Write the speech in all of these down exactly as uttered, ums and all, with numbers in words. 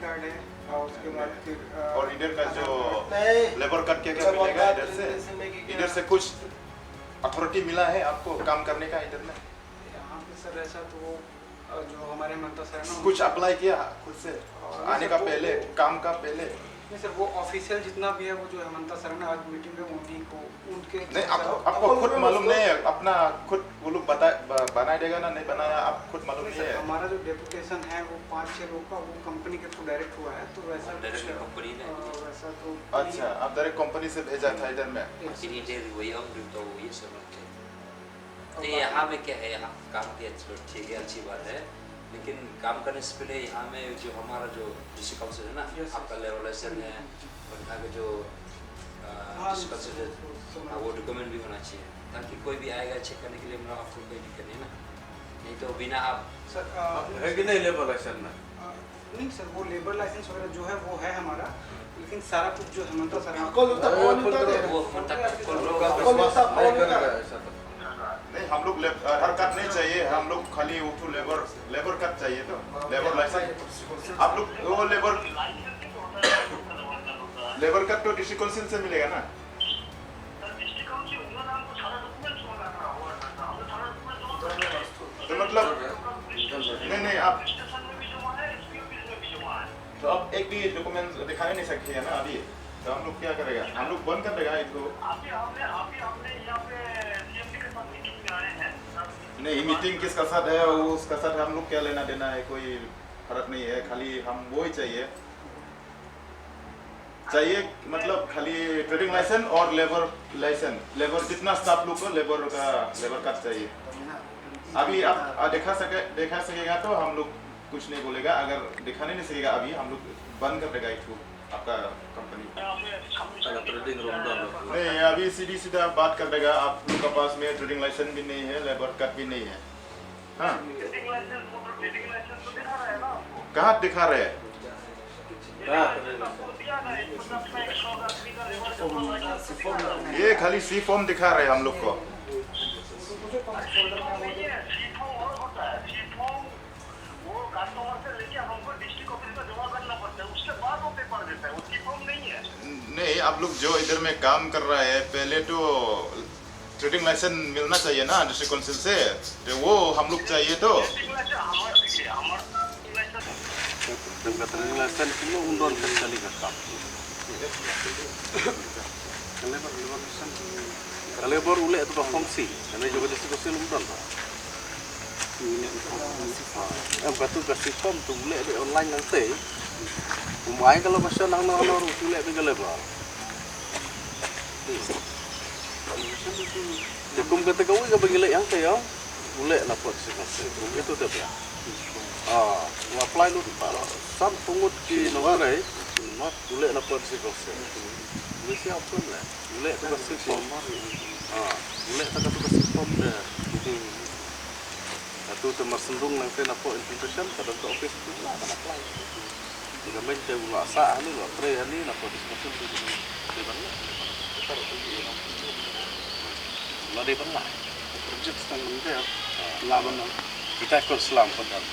कार्ड है और उसके बाद फिर, अ, और इधर का जो आधार कार्ड। लेबर कार्ड क्या क्या मिलेगा इधर से? इधर से कुछ अथॉरिटी मिला है आपको काम करने का इधर में? यहाँ पे सर ऐसा तो वो, अ, जो हमारे हेमंता सर है ना, कुछ अप्लाई किया खुद से? अ, नहीं आने सर, का वो, पहले, वो काम का पहले? नहीं सर, वो ऑफिशियल जितना भी है, वो जो हेमंता सर है ना, आज मीटिंग में उन्हीं को, उनके नहीं, आप, आपको खुद मालूम नहीं है, अपना खुद वो लोग बता, ब-, बनाए देगा ना, नहीं बनाया, आप खुद मालूम नहीं है। हमारा जो डेपुटेशन है, वो पाँच छः लोग का, वो कंपनी के थ्रू डायरेक्ट हुआ है, तो वैसा डायरेक्ट कुछ, कंपनी ने? अ, वैसा तो अच्छा, आप डायरेक्ट कंपनी से भेजा था इधर में? यस। Ini dari wayang dito, yes, sir. तो ये यहाँ में क्या है, यहाँ काम किया, चलो ठीक है, अच्छी बात है, लेकिन काम करने से पहले यहाँ में जो हमारा जो डिस्ट्रिक्ट काउंसिल है ना, यस, यस। आपका लेबर लाइसेंस है और यहाँ के जो, अ, हाँ, डिस्ट्रिक्ट काउंसिल है, हाँ, वो डॉक्यूमेंट भी होना चाहिए, ताकि कोई भी आएगा चेक करने के लिए, मतलब, आपको कोई दिक्कत नहीं ना, नहीं तो बिना आप सर, अ, है कि नहीं लेबर लाइसेंस में? अ, नहीं सर, वो लेबर लाइसेंस वगैरह जो है, वो है हमारा, लेकिन सारा कुछ जो हेमंता सर हैं, वो हेमंता सर नहीं करेगा ऐसा तो। नहीं, हम लोग लेब-, आधार कार्ड नहीं चाहिए, हम लोग खाली वो तो लेबर, लेबर कार्ड चाहिए, तो लेबर लाइसेंस। आप लोग वो लेबर, लेबर कार्ड तो डिस्ट्रिक्ट काउंसिल से मिलेगा ना? तो मतलब, नहीं, नहीं, आप, तो आप एक भी डॉक्यूमेंट दिखाने नहीं सकते हैं ना अभी, तो हम लोग क्या करेगा? हम लोग बंद कर देगा इसको। अभी हमने, अभी हमने यहाँ पे सीएमडी के साथ मीटिंग में आए हैं। नहीं, मीटिंग किसका साथ है, वो उसका साथ हम लोग क्या लेना देना है, कोई फर्क नहीं है, खाली हम वो ही चाहिए। चाहिए, मतलब, खाली ट्रेडिंग लाइसेंस और लेबर लाइसेंस, लेबर जितना स्टाफ लोग को लेबर का लेबर कार्ड चाहिए। अभी आप, आ, दिखा सके, दिखा सकेगा तो हम लोग कुछ नहीं बोलेगा, अगर दिखाने नहीं सकेगा अभी हम लोग बंद कर देगा इसको, आपका कंपनी। Ada trading room doang. नहीं, अभी सीधी सीधा बात कर देगा, आप लोग के पास में ट्रेडिंग लाइसेंस भी नहीं है, लेबर कार्ड भी नहीं है। हाँ। कहाँ दिखा रहे हैं? हाँ। ये खाली सी फॉर्म दिखा रहे हैं हम लोग को। वो कस्टमर से लेके हमको डिस्ट्रिक्ट ऑफिस में जमा करना पड़ता है, उसके बाद वो पेपर देता है, वो सी फॉर्म नहीं है। नहीं, आप लोग जो इधर में काम कर रहा है, पहले तो ट्रेडिंग लाइसेंस मिलना चाहिए ना डिस्ट्रिक्ट काउंसिल से, तो वो हम लोग चाहिए तो। ट्रेडिंग लाइसेंस हमारा, देखिए, हमारा ट्रेडिंग लाइसेंस, ट्रेडिंग लाइसेंस के लिए उन दोनों का चलेगा काम। Ka labor, ka labor u leh tu ka form C, kane jong ka district council um don ba. Em, katu ka C form tu u leh dei online nangtei. Um ai ka location hangno hangno ruh u leh dei ka labor. Te kum kata kawei kaba ngi leh hangtei ïa u leh na pdeng district council. Kum katu te ba. Ah, u apply lut ba san phew ngut ki nongtrei. U leh na pdeng district council. Leh siaw pun leh. U leh tu ka C form. Ah, u leh tu ka C form te. Atu te mar sendung nangtei na pdeng implementation ka don ka office tu la ka apply. Te ka mei te u la sah hangne, u la trei hangne na pdeng district council tu. Dei ban leh. La dei ban leh. Project tang mynta la ban. Kita kol slam patal.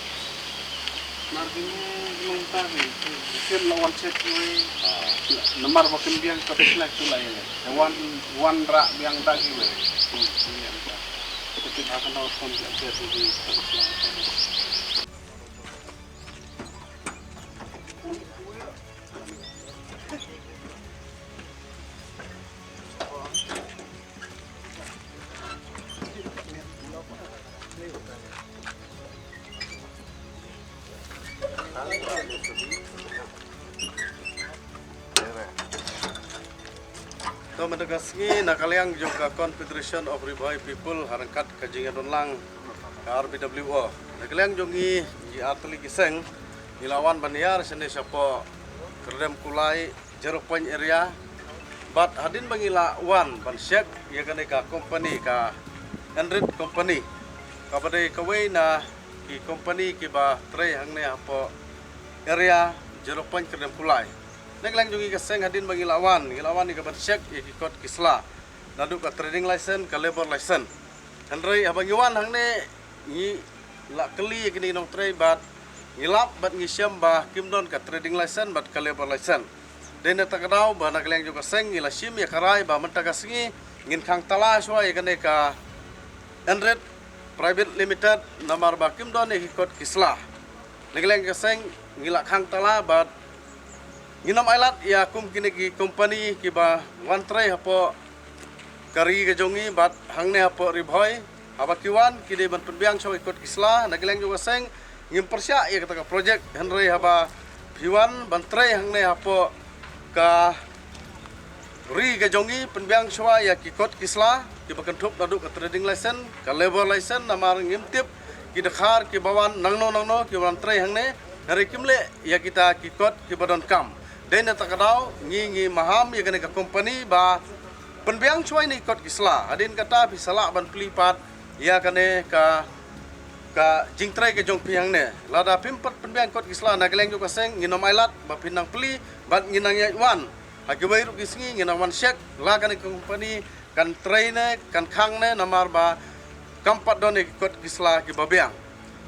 Nar kine long ta ki, sim la wan check kiwei. Namar ba kin biang ka reflect tu la ïa. Wan, wan rah biang da kiwei. Kita akan tahu kon check tu di. To mynta ka sngi na ka liang jong ka Confederation of Ri Bhoi People ha ryngkat ka jingïadonlang ka R B W O. Na ka liang jong ngi, ngi artylli ki seng ngi la wan ban ïar shane shapoh Kyrdemkulai, Zero Point Area. Bad hadien ba ngi la wan ban check ïa kane ka company, ka Enrit Company, kaba dei kawei na ki company kiba trei hangne hapoh area Zero Point Kyrdemkulai. Na ka liang jong ngi ka seng hadien ba ngi la wan, ngi la wan ïa ka ban check ïa ki kot ki sla, naduh ka trading license, ka labour license. Hynrei haba ngi wan hangne ngi la kylli ïa kine ki nongtrei bad ngi lap bad ngi shem ba kim don ka trading license bad ka labour license. Dei na kata ka daw ba na ka liang jong ka seng ngi la shim ïa ka rai ba mynta ka sngi ngin khang tala shuwa ïa kane ka Enrit Private Limited namar ba kim don ïa ki kot ki sla. Na ka liang ka seng ngi la khang tala bad ngin ym ailad ïa kum kine ki company kiba wan trei hapoh ka ri ka jong ngi bad hangne hapoh Ri Bhoi. Haba ki wan ki dei ban pynbiang shuwa ïa ki kot ki sla, na ka liang jong ka seng ngim pyrshah ïa kata ka project, hynrei haba phi wan ban trei hangne hapoh ka ri ka jong ngi, pynbiang shuwa ïa ki kot ki sla kiba kynthup naduh ka trading license, ka labour license, namar ngim tip ki dkhar kiba wan nangno nangno kiba wan trei hangne, hynrei kim leh ïa kita ki kot kiba donkam. Dei na kata ka daw ngi ngi maham ïa kane ka company ba pynbiang shuwa ïa ki kot ki sla. Hadien kata phi sa lah ban plie pat ïa kane ka, ka jingtrei ka jong phi hangne. Lada phim pat pynbiang kot ki sla, na ka liang jong ka seng ngin ym ailad ba phin nang plie bad ngin nang ïaid wan. Ha kiwei ruh ki sngi ngin nang wan check la kane ka company kan trei ne kan khang ne, namar ba kam pat don ïa ki kot ki sla kiba biang.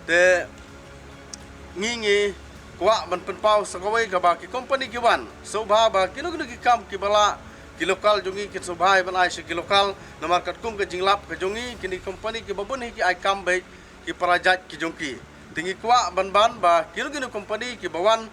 Te ngi ngi kwah ban pynpaw sa kawei kaba ki company ki wan sngewbha ba kino kino ki kam kiba lah ki local jong ngi kin sngewbha ban ai sha ki local, namar katkum ka jinglap ka jong ngi, kine ki company kiba bun hi ki ai kam beit ki para jait ki jong ki. Te ngi kwah ban ban ba kino kino ki company kiba wan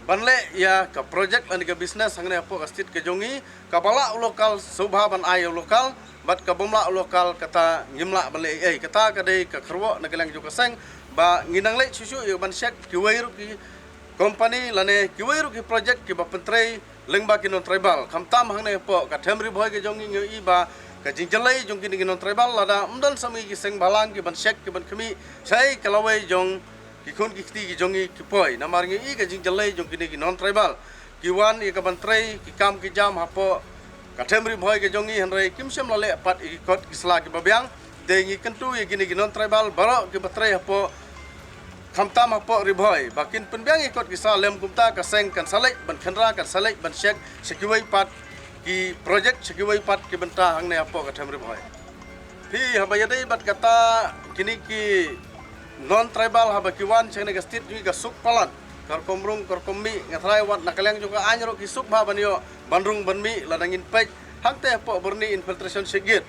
ban leh ïa ka project lane ka business hangne hapoh ka state ka jong ngi, kaba lah u local sngewbha ban ai ïa u local, bad ka bym lah u local kata ngim lah ban leh ei ei. Kata ka dei ka kyrwoh na ka liang jong ka seng ba ngi nang leit shuh shuh ïa ban check kiwei ruh ki company lane kiwei ruh ki project kiba pyntrei lyngba ki non tribal, khamtam hangne hapoh ka them Ri Bhoi ka jong ngi. Ngi ïohi ba ka jingjyllei jong kine ki non tribal, lada ym don sa ma ngi ki seng bhalang kiban check kiban khmih sha ka lawei jong ki khun ki kti ki jong ngi ki poi, namar ngi ïohi ka jingjyllei jong kine ki non tribal ki wan ïa kaban trei ki kam ki jam hapoh ka them Ri Bhoi ka jong ngi, hynrei kim shym la leh pat ïa ki kot ki sla kiba biang. Te ngi kyntu ïa kine ki non tribal baroh kiba trei hapoh, khamtam hapoh Ri Bhoi, ba kin pynbiang ïa ki kot ki sla, lym kumta ka seng kan sa leit ban khynra, kan sa leit ban check sha kiwei pat ki project, sha kiwei pat ki bynta hangne hapoh ka them Ri Bhoi. Phi, haba ïadei bad kata, kine ki non tribal haba ki wan sha kane ka state jong ngi ka suk palat, ka rukom rung, ka rukom mih, nga tharai wat na ka liang jong ka aiñ ruh ki suk bha ban ïoh ban rung ban mih. Lada ngin peit hangtei hapoh Byrni Infiltration Check Gate,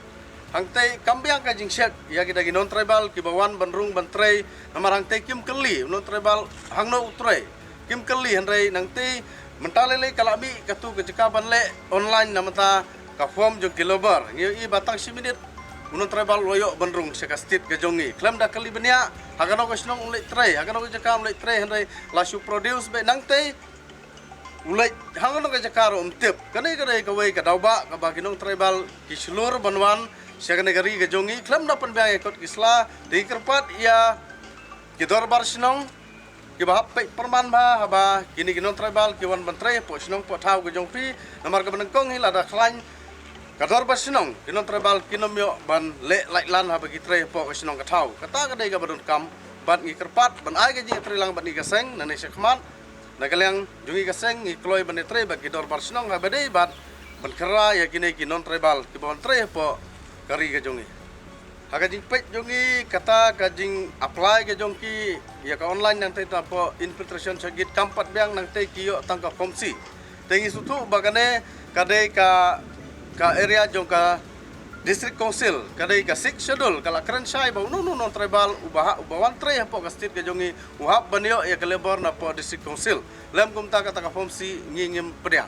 hangtei kam biang ka jingcheck ïa kita ki non tribal kiba wan ban rung ban trei, namar hangtei kim kylli u non tribal hangno u trei, kim kylli. Hynrei nangtei mynta lei lei ka la mih katu ka jaka ban leh online na bynta ka form jong ki labour. Ngi ïohi ba tang shi minit u non tribal u la ïoh ban rung sha ka state ka jong ngi, khlem da kylli bniah ha kano ka shnong un leit trei, ha kano ka jaka un leit trei, hynrei la shu produce beit. Nangtei u leit ha kano ka jaka ruh um tip. Kane ka dei kawei ka daw ba kaba ki non tribal ki shlur ban wan sha kane ka ri ka jong ngi, khlem da pynbiang ïa ki kot ki sla. Te ngi kyrpad ïa ki dorbar shnong kiba hap peit pyrman bha haba kine ki non tribal ki wan ban trei hapoh shnong hapoh thaw ka jong phi, namar kaba nyngkong hi lada khlaiñ ka dorbar shnong, ki non tribal kin ym ïoh ban leh laitlan haba ki trei hapoh ka shnong ka thaw. Kata ka dei kaba donkam, bad ngi kyrpad ban ai ka jingïatreilang bad ngi ka seng nangne shakhmat. Na ka liang jong ngi ka seng ngi kloi ban ïatrei bad ki dorbar shnong haba dei bad ban khynra ïa kine ki non tribal kiba wan trei hapoh ka ri ka jong ngi. Ha ka jingpeit jong ngi, kata ka jing apply ka jong ki ïa ka online nangtei hapoh Infiltration Check Gate kam pat biang, nangtei ki ïoh tang ka form C. Te ngi sngewthuh ba kane ka dei ka, ka area jong ka District Council, ka dei ka Sixth Schedule, ka la kren shai ba uno uno non tribal uba ha, uba wan trei hapoh ka state ka jong ngi u hap ban ïoh ïa ka labour napoh District Council. Lym kumta kata ka form C ngi ngim pdiang.